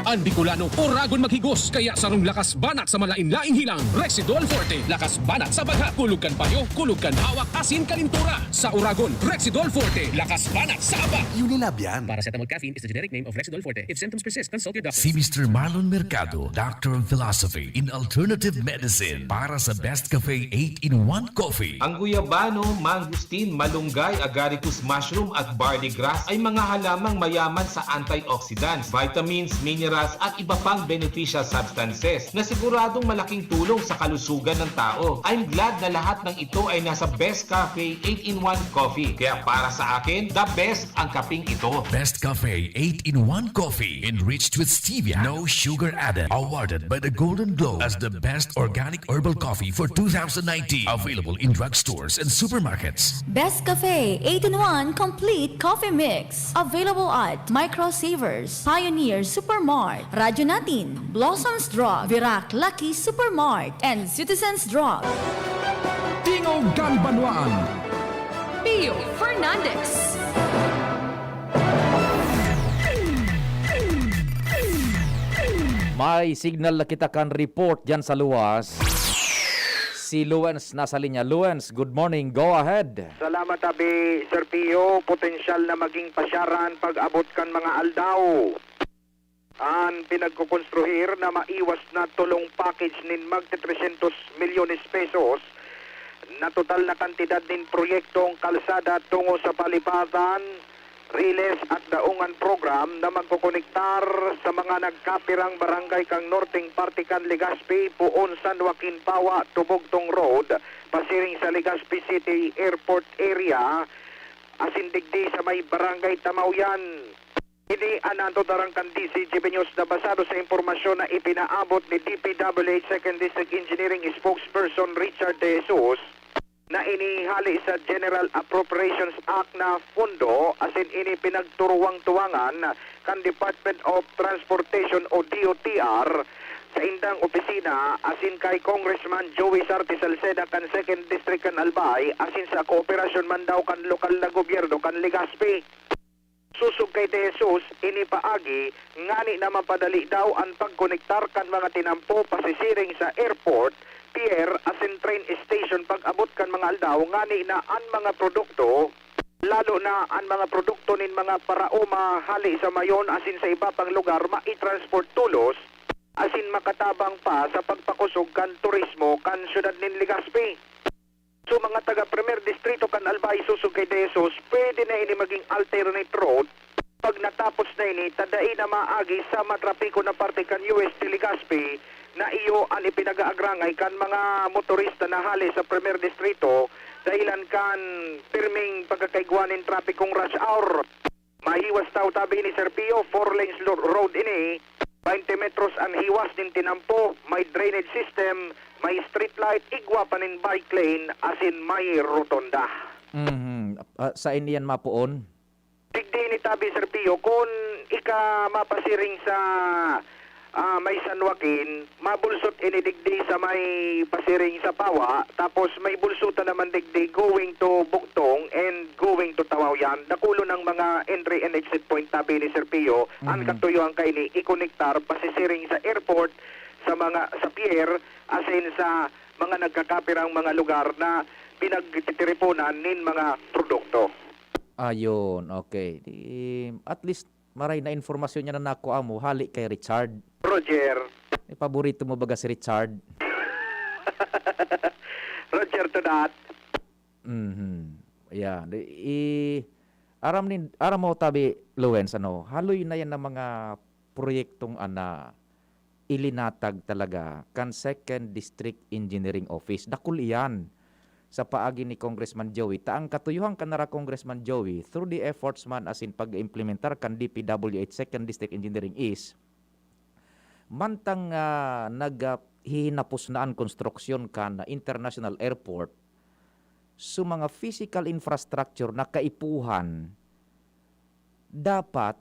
An Bicolano, oragon maghigos, kaya sarong lakas banat sa malain-laing hilang, Rexidol Forte. Lakas banat sa bagha, kulog kan payo, kulog kan hawak, asin kalintura. Sa oragon, Rexidol Forte. Lakas banat sa abak. Unilab yan. Paracetamol caffeine is the generic name of Rexidol Forte. If symptoms persist, consult your doctor. Si Mister Marlon Mercado, Doctor of Philosophy in Alternative Medicine, para sa Best Cafe eight-in-one Coffee. Ang guyabano, mangosteen, malunggay, agaricus mushroom at barley grass ay mga halamang mayaman sa antioxidants, vitamins, minerals at iba pang beneficial substances na siguradong malaking tulong sa kalusugan ng tao. I'm glad na lahat ng ito ay nasa Best Cafe eight-in-one Coffee. Kaya para sa akin, the best ang kaping ito. Best Cafe eight-in-one Coffee, enriched with stevia, no sugar added. Awarded by the Golden Globe as the best organic herbal coffee for two thousand nineteen. Available in drugstores and supermarkets. Best Cafe eight-in-one Complete Coffee Mix. Available at Micro Savers, Pioneer Supermart, Radyo Natin, Blossoms Drug, Virac Lucky Supermart, and Citizens Drug. Tingog kan Banwaan. Pio Fernandez. May signal na kita kan report diyan sa luwas. Si Luens nasa linya. Luens, good morning. Go ahead. Salamat, Abi. Sir Pio, potensyal na maging pasyaran pag-abot kan mga aldaw. An pinagkokonstruhir na maiwas na tolong package nin magti tresyentos milyones pesos na total na kantidad nin proyektong kalsada tungo sa Palipatan, Riles at Daungan Program na magkokonektar sa mga nagkapirang barangay kan norteng parte kan Legazpi, poon San Joaquin Pawa to Bugtong Road, pasiring sa Legazpi City Airport Area, asin digdi sa may Barangay Tamaoyan. Ini an naantot harang kan D Z G B News na basado sa impormasyon na ipinaabot ni D P W H Second District Engineering Spokesperson Richard De Jesus, na ini hali sa General Appropriations Act na pondo, asin ini pinagturuwang-tuwangan kan Department of Transportation o D O T R sa indang opisina, asin kay Congressman Joey Sarte Salceda kan Second District kan Albay, asin sa kooperasyon man daw kan lokal na gobyerno kan Legazpi. Sosog kay De Jesus, ini paagi ngani na mapadali daw an pagkonektar kan mga tinampo pasisiring sa airport, pier, asin train station pag-abot kan mga aldaw, ngani na an mga produkto, lalo na an mga produkto nin mga paraoma hali sa Mayon asin sa iba pang lugar, maitransport tolos asin makatabang pa sa pagpakusog kan turismo kan siyudad nin Legazpi. Sa mga taga Primer Distrito kan Albay, sosog kay De Jesus, pwede na ini maging alternate route pag natapos na ini, ta dai na maagi sa matrapiko na parte kan U S T Legazpi na iyo an ipinag-aagrangay kan mga motorista na hale sa Primer Distrito dahelan kan pirming pagkakaigwa nin trapikong rush hour. Mahiwas ta utabi ni Sir Pio, four lanes lo-, road ini, baynte metros an hiwas nin tinampo, may drainage system, may street light, igwa pa nin bike lane, asin may rotonda. Mhm. Ah, sain iyan mapoon? Digdi ini tabi, Sir Pio, kun ika mapasiring sa ah, may San Joaquin, mabulsot ini digdi sa may pasiring sa Pawa, tapos may bulsutan naman digdi going to Bugtong and going to Tamaoyan. Dakulon ang mga entry and exit point, tabi ni Sir Pio. Ang Mhm. katuyuan kaini ikonektar pasisiring sa airport, sa mga, sa pier, asin sa mga nagkakapirang mga lugar na pinagtitiriponan nin mga produkto. Ayun, okay. Di, at least, maray na impormasyon niya na nakuha mo, hali kay Richard. Roger. Eh, paborito mo baga si Richard? Roger to that. Mhm. Yeah. Di, i-, aram ni, aram mo, tabi, Luens, ano, haloy na yan ng mga proyektong ana, ilinatag talaga kan Second District Engineering Office. Dakul iyan sa paagi ni Congressman Joey. Ta ang katuyuhan kan nara Congressman Joey, through the efforts man asin pag-implementar kan D P W H Second District Engineering is, mantang, ah, nag, ah, hihinapos na an konstruksyon kan international airport, so mga physical infrastructure na kaipuhan, dapat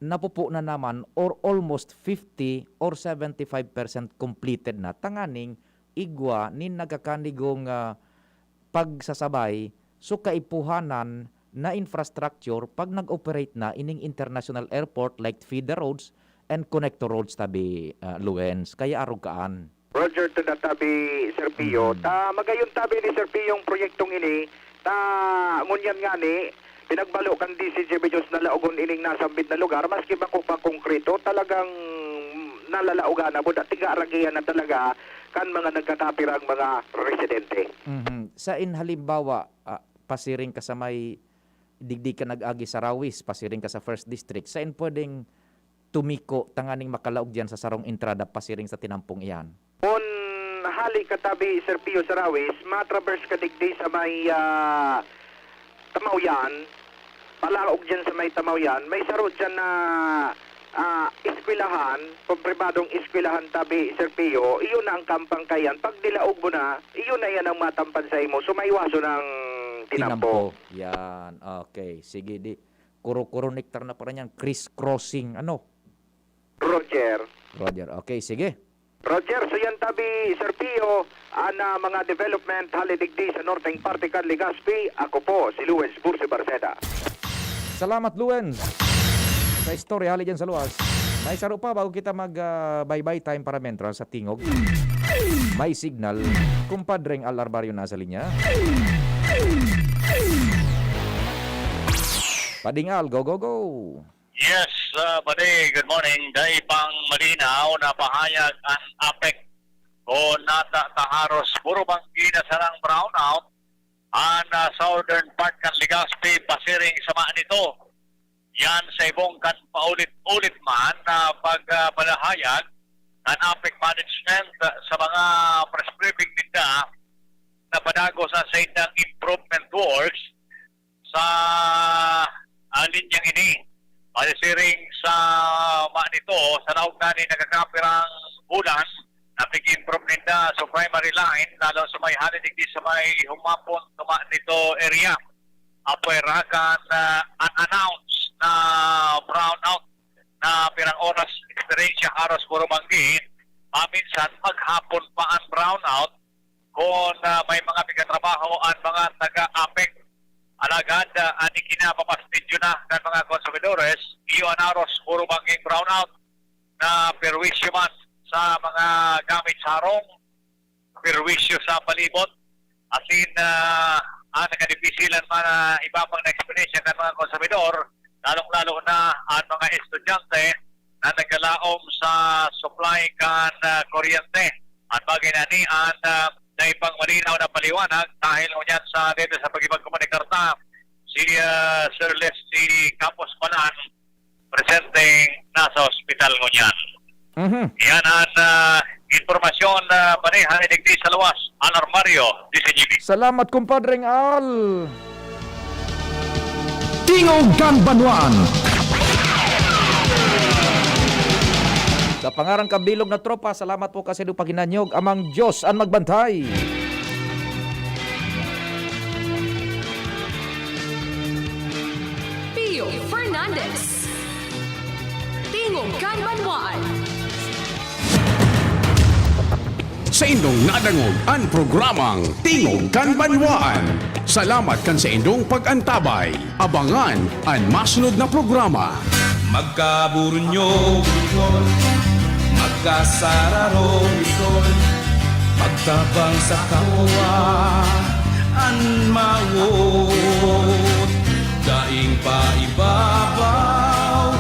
napupo na naman or almost fifty or seventy-five percent completed na, tanganing igwa nin nagkakanigong, ah, pagsasabay, so kaipuhanan na infrastructure pag nag-operate na ining international airport like feeder roads and connector roads, tabi, ah, Luens. Kaya arog kaan. Roger to that, tabi, Sir Pio. Mm. Ta, magayon, tabi, ni Sir Pio, yung proyektong ini. Ta, ngunyan nga ni, pinagbalo kan D C G B Diyos na laogon ining nasambit na lugar, maski bako pa konkreto, talagang nalalaogan na, buda, tiga-aragihan na talaga kan mga nagkakapirang mga residente. Mhm. Sa in halimbawa, ah, pasiring ka sa may digdi ka nag-agi sa Rawis, pasiring ka sa First District, sain pwedeng tumiko tanganing makalaog diyan sa sarong entrada pasiring sa tinampong iyan? Kun hali ka tabi, Sir Pio, sa Rawis, matraverse ka digdi sa may, ah, Tamawyan, palaog diyan sa may Tamawyan, may saro diyan na, ah, eskwelahan, pampribadong eskwelahan tabi, Sir Pio, iyon na ang kampang kayan. Pag nilaog mo na, iyon na yan ang matampan sa imo. So, maiwason ang tinampo. Tinampo. Yan. Okay. Sige, di. Kuro-kuro nektar na pala niyan. Criss-crossing. Ano? Roger. Roger. Okay, sige. Roger, so yan tabi, Sir Pio, an, ah, mga development hali digdi sa norteng parte kan Legazpi. Ako po si Luis Bursi Barceda. Salamat, Luens, sa istorya hali dyan sa luwas. May saro pa bago kita mag, ah, bye-bye time para mentra sa tingog. May signal. Kumpadreng Al Arbario nasa linya. Pading Al, go, go, go! Yes, ah, padi, good morning. Dai pang malinaw na pahayag an APEC kun nata ta haros puro banggi na sarang brownout an, ah, southern part kan Legazpi pasiring sama nito. Yan sa ibong kan paulit-ulit man na pagpalahayag kan APEC management sa mga press briefing ninda na padagos an saindang improvement works sa, ah, linyang ini. Pasiring sa ma nito, sa laog na ni nagkakapirang bulan, napig-improve ninda sa primary line, lalo sa may hali digdi sa may humapon tuma nito area. Apwera kan, ah, unannounced na brownout na pirang oras eksperyensya haros puro banggi, paminsan maghapon pa an brownout, kun, ah, may mga pigatrabaho an mga taga-APEC. Alagad, ah, an ikinapapastidyo na kan mga konsumidores, iyo an aros puro bangking brownout na perwisyo man sa mga gamit sa harong, perwisyo sa palibot, asin, ah, an nakadipisilan man na iba pang na eksperyensya kan mga konsumidor, lalong-lalo na an mga estudyante na nagkalaom sa supply kan, ah, kuryente. An bagay na ni an, ah, dai pang malinaw na paliwanag dahil ngunyan sa dito sa pagkipagkomunikar ta si, ah, Sir Leslie Capos Malan, presenteng nasa ospital ngunyan. Mhm. Yan an, ah, impormasyon na pareha digdi sa luwas, Al Armario, D C G B. Salamat, kumpadreng Al. Tingog kan Banwaan. Sa pangaran kan bilog na tropa, salamat po kasi do paghinanyog, amang Diyos an magbantay. Pio Fernandez. Tingog kan Banwaan. Saindong nadangog an programang Tingog kan Banwaan. Salamat kan saindong pag-antabay. Abangan an masunod na programa. Magkaburunyo, Bicol. Magkasararo, Bicol. Magtabang sa kapwa an mawot. Daing paibabaw,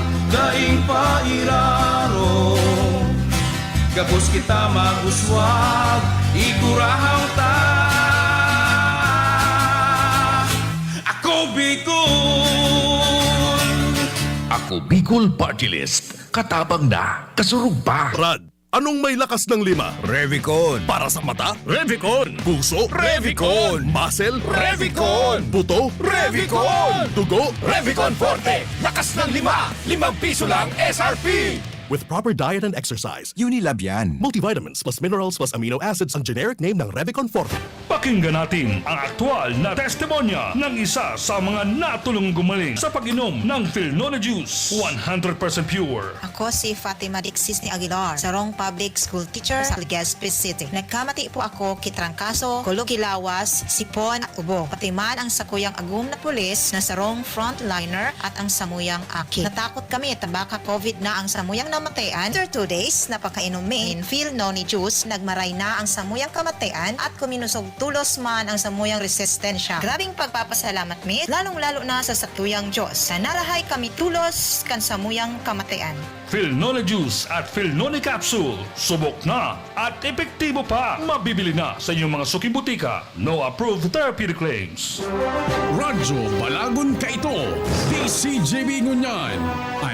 Gabos kita mag-uswag, ikurahaw ta. Ako Bicol! Ako Bicol Party List. Katabang na, kasurog pa. Brad, anong may lakas ng lima? Revicon. Para sa mata? Revicon. Puso? Revicon. Muscle? Revicon. Buto? Revicon. Dugo? Revicon Forte. Lakas ng lima. Limang piso lang S R P. With proper diet and exercise. Unilab yan. Multivitamins plus minerals plus amino acids ang generic name ng Revicon Forte. Pakinggan natin ang aktual na testimonya ng isa sa mga natulong gumaling sa pag-inom ng Filnone Juice, one hundred percent pure. Ako si Fatima Dixis ni Aguilar, sarong public school teacher sa Legazpi City. Nagkamati po ako ki trangkaso, kulog ki lawas, sipon at ubo. Pati man ang sakuyang agom na pulis na sarong frontliner at ang samuyang aki. Natakot kami ta baka covid na ang samuyang namatayan. After two days na pagkainom mi nin Filnone Juice, nagmaray na ang samuyang kamatayan at kuminusog tolos man ang samuyang resistensya. Grabing pagpapasalamat mi, lalong-lalo na sa satuyang Diyos, na narahay kami tolos kan samuyang kamatayan. Filnone Juice at Filnone Capsule, subok na at epektibo pa. Mabibili na sa inyong mga suking butika. No approved therapeutic claims. Radyo Balagon Kaito, D C G B Ngunyan, an